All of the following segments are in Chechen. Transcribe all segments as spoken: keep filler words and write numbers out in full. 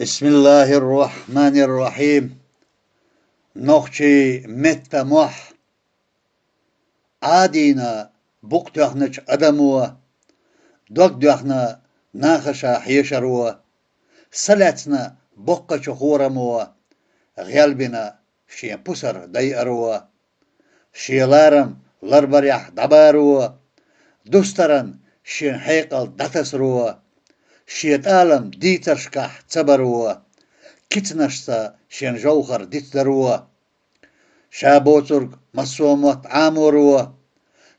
Бисмиллахир-рахманир-рахим. Нохчий метта мохь. Ӏадийна букъ тоьхначу адамо, дог доьхна нахаша хьешаро, са лаьцна боккхачу хорамо, гӀелбина шен пусар дайаро, шен ларам ларбарехь дӀабаро, дустаран шен хьекъал дӀатасаро, шен тӀалам дийцаршкахь ца баро, кицанашца шен жовхар дицдаро, ша боцург массо а мотт Ӏаморо,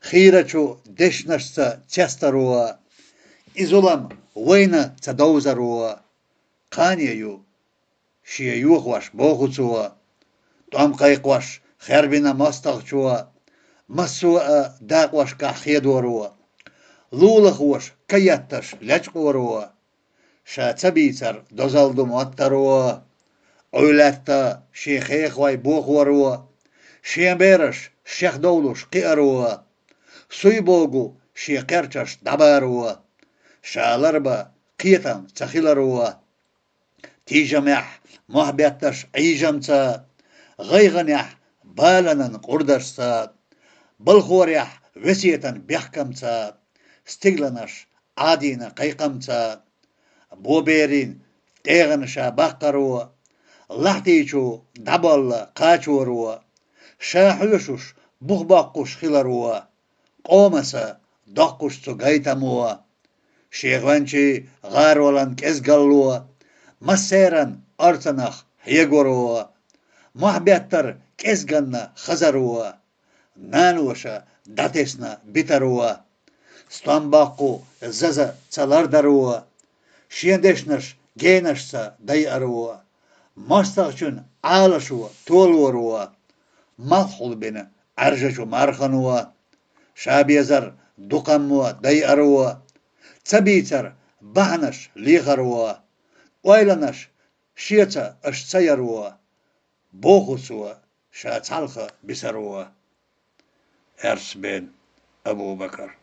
хийрачу дешнашца цестаро, и зулам вайна ца довзаро, кхане ю шен йохош боху цо, тӀом кхайкхош хаьрбина мостагӀчо, массо а дакъошкахь хедоро, лулахоша каетташ лечкъоро, ша ца бийцар дозалла ду моттаро, Ӏуьйлаьтта шен хехой бохоро, шен бераш шех довлуш кхиаро, суй богу шен кхерчаш дӀабаро, ша ларба кхетам ца хиларо, тийжамехь мохь бетташ Ӏийжамца, гӀайгӀанехь баланан къурдашца, балхорехь весетан бехкамца, стигланаш Ӏадийна кхайкхамца, боберийн тӀегӀан ша баккхаро, лахьтийчу дӀаболла кхачоро, ша хьоьшуш бух боккхуш хиларо, къомаса доккхуш цу гайтамо, шен гӀоьнчий гӀаролан кӀезгалло, массеран орцанах хьегоро, мохь беттар кӀезганна хазаро, наноша дӀатесна битаро, стом боккху заза ца лардаро, шен дешнаш генашца дайаро, мостагӀчун Ӏалашо толоро, малххьулбина Ӏаьржачу мархано, ша безар дукхаммо дайаро, ца бийцар бахьанаш лехаро, ойланаш шеца аш ца яро, боху цо ша цхьалха бисаро. Эрс бен Абу-Бакар.